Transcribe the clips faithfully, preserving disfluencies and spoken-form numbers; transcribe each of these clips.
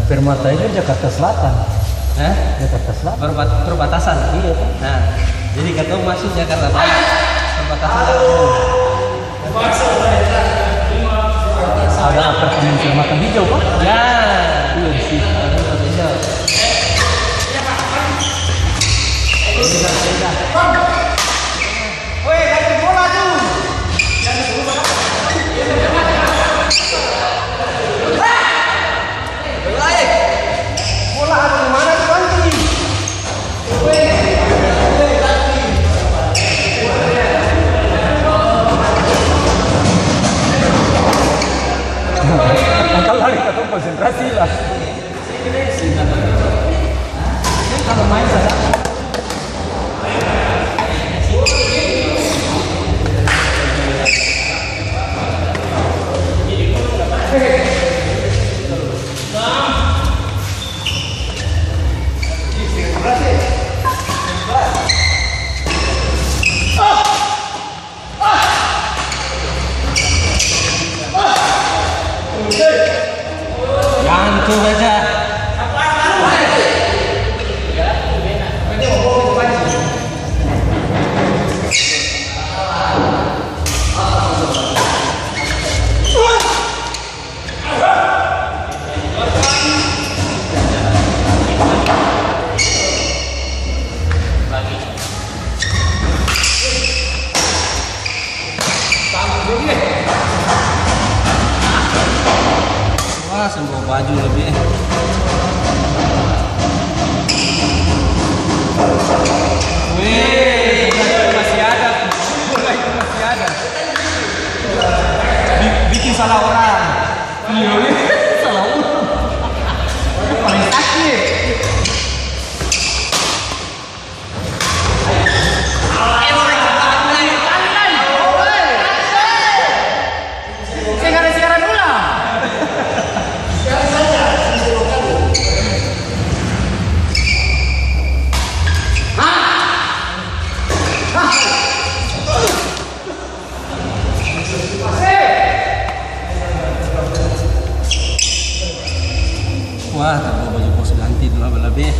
Permata itu Jakarta Selatan. Hah? Jakarta Selatan. Perbat-, perbatasan. Iya, kan? Nah, jadi katong masuk Jakarta Barat. Perbatasan. Ada apartemen Permata Hijau, kan? Ya. Iya, di situ. Permata Hijau. Weh, ganti bola tu. Bola ada di mana tu, ganti? Angka lari, katong konsentrasi lah. Gantung saja. Wah, seng bawa baju lebe. Weh, masih ada. Masih ada. Bi-, biking salah orang. Iya, weh. Salah orang. Paling sakit. Seng ada siaran ulang. Wah, tar bawa baju kos ganti dolo, balabe.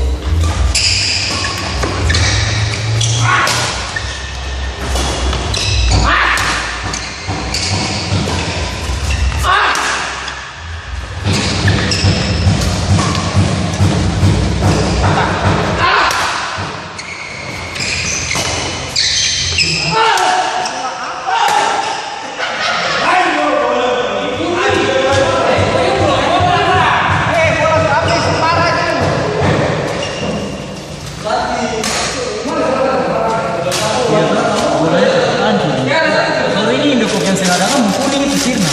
Sore ini Indo Kopi yang seng ada kan, kuning itu sirna.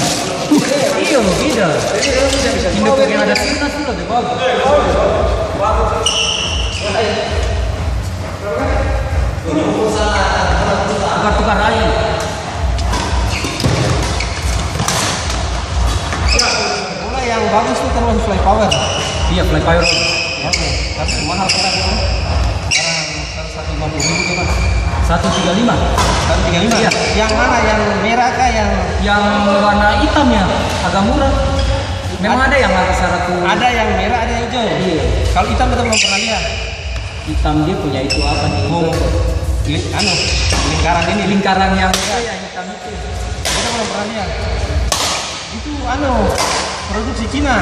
Iya, lo beda. Indo Kopi yang ada sirna sudah lebih bagus. Tukar-tukar aja. Bola yang bagus tuh termasuk fly power. Iya, fly power. Oke, tapi mahal kan itu? Sekarang seratus lima puluh ribu tuh, Mas. Satu tiga lima? Satu tiga lima? Iya. Yang mana? Yang merah kah? Yang warna hitam ya? Agak murah. Memang ada yang harga seratus. Ada yang merah, ada yang hijau. Iya. Kalau hitam kita belum pernah lihat. Hitam dia punya itu apa nih? Oh, li-, anu, lingkaran ini. Lingkaran yang, iya, yang hitam itu. Kita belum pernah lihat. Itu anu, produksi Cina.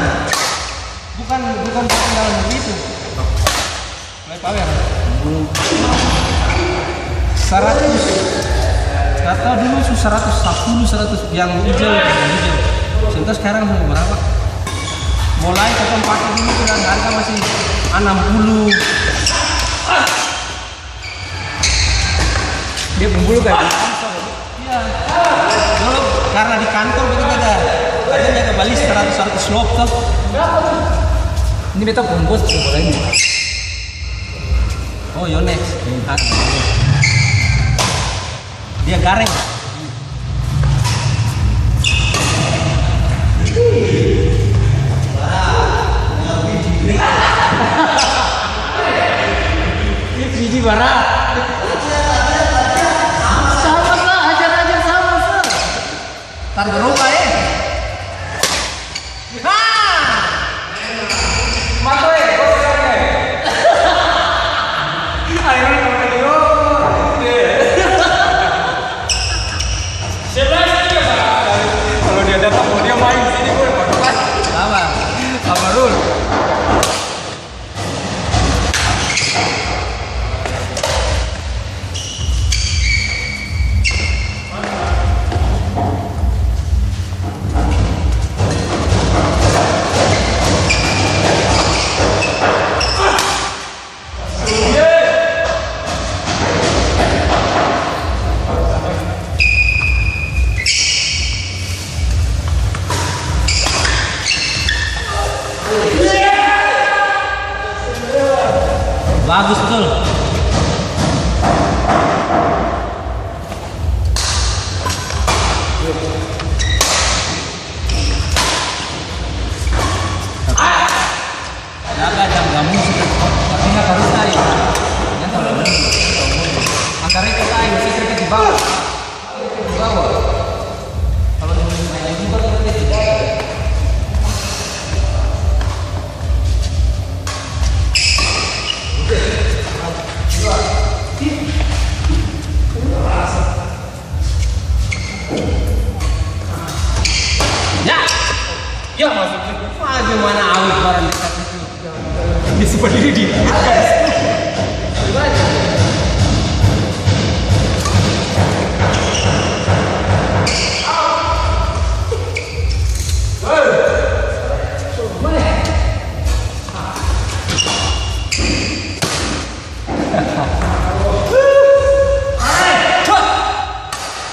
Bukan, bukan buatan dalam negeri itu. Fly power. Seratus. Kata dulu su seratus sapuluh, seratus yang hijau, yang hijau. Contoh sekarang su berapa? Mulai katong pake dulu tu dan harga masih anam puluh. Dia pung bulu kayak gini. Iya. Dulu karna di kantor begitu ada, ada jaga bali seratus, seratus lop toh. Ini beta pung bos pung bola ini. Oh, Yonex. Iya. Ah. Dia gareng. Tar berubah, eh. Ha! Mato, eh, gosok, eh. Ayo, ayo. Sebelas tiga, Pak. Kalau dia datang, mau dia main di sini, gue pakai. Apa? Apa, Rul? Bagus betul. Jaga jam kamu, tapi nggak harus tarik. Yang kalau angka reket tarik, mesti reket di bawah. Reket di bawah. Kalau di bawah, reket di bawah. Ya. Ya, maksudnya, bagaimana awet barang dekat itu? Dia sempat diri di.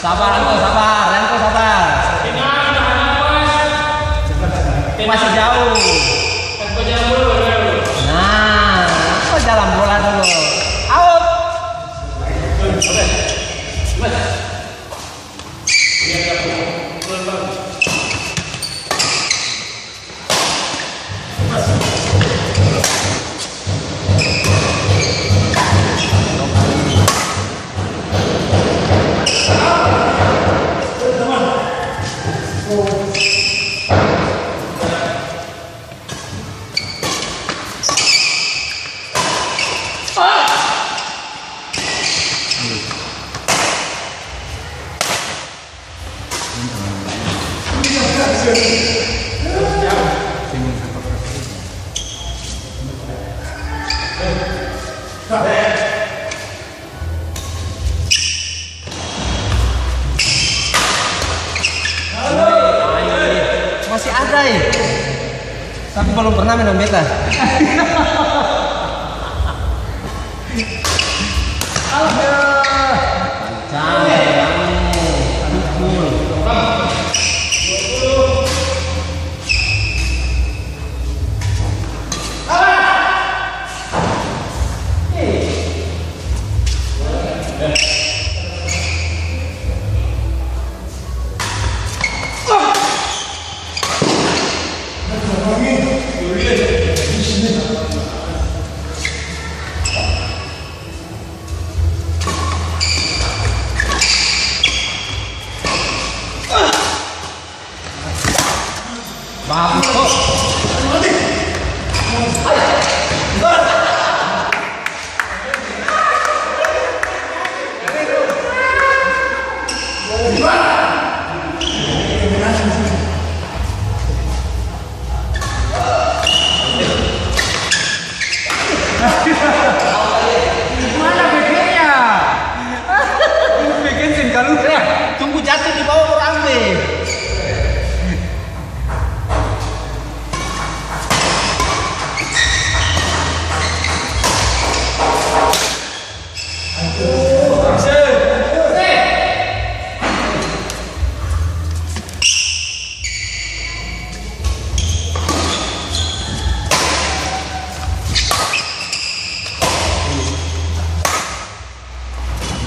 Sabar, Anto, sabar. Anto, sabar. Masih jauh. Nah, jalan bola dulu. Out. Masih ada, eh. Tapi balom pernah menang beta. Alah. Kencang, kencang. Aduh, full. Bagus, kok. Mana bagiannya? Bagian seng kaluar. Tunggu jatuh di bawah, baru ambil.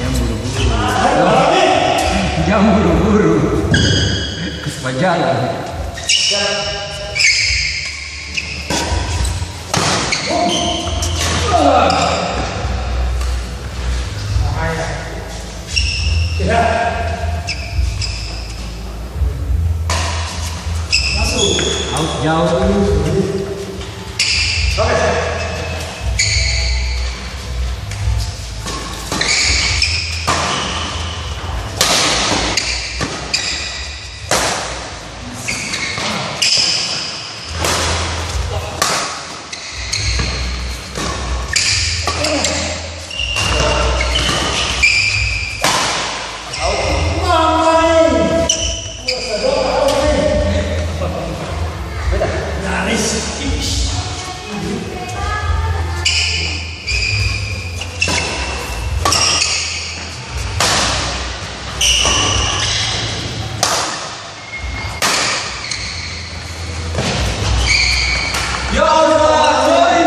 Jang buru-buru. Jang buru-buru. Kas bajalang. Jauh. Oke. Ya Allah, coy.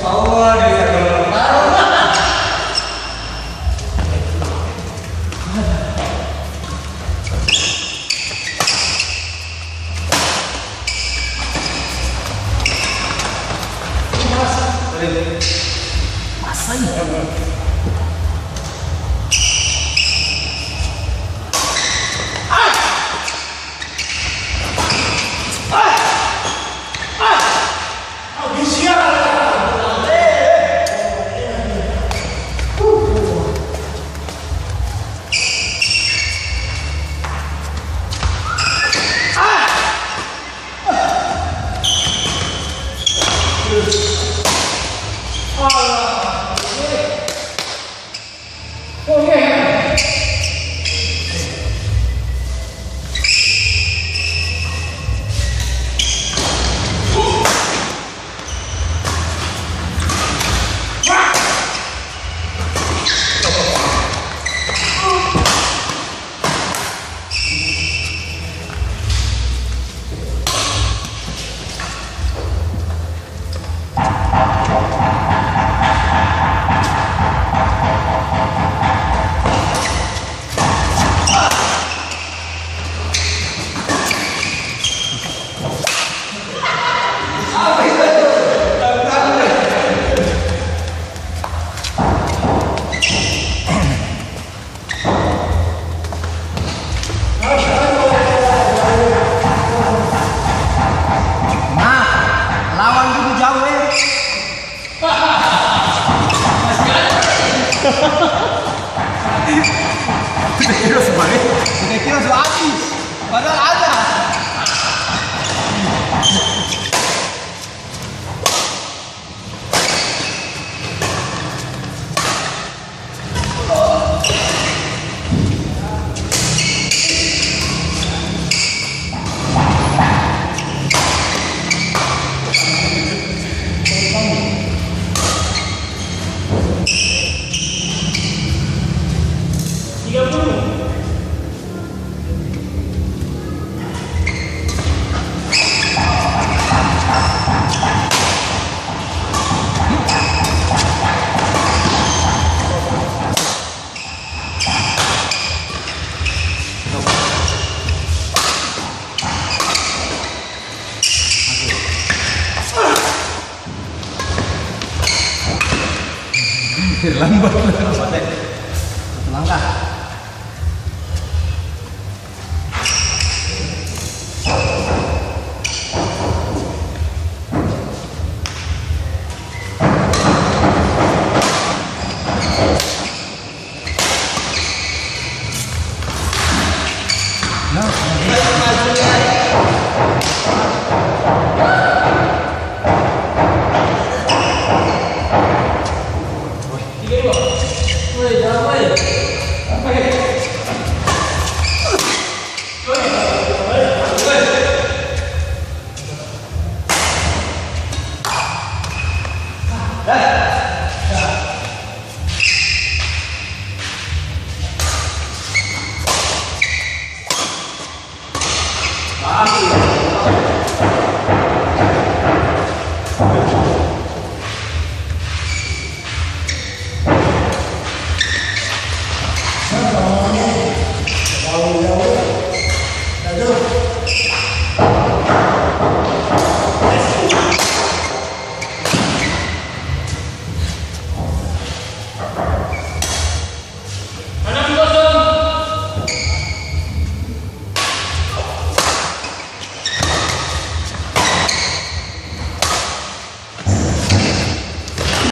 Allah, dia. Nah, lawan dulu jauh, eh. Kita kira su bae. Kita kira su abis. Padahal ada. Terlambat. Satu langkah.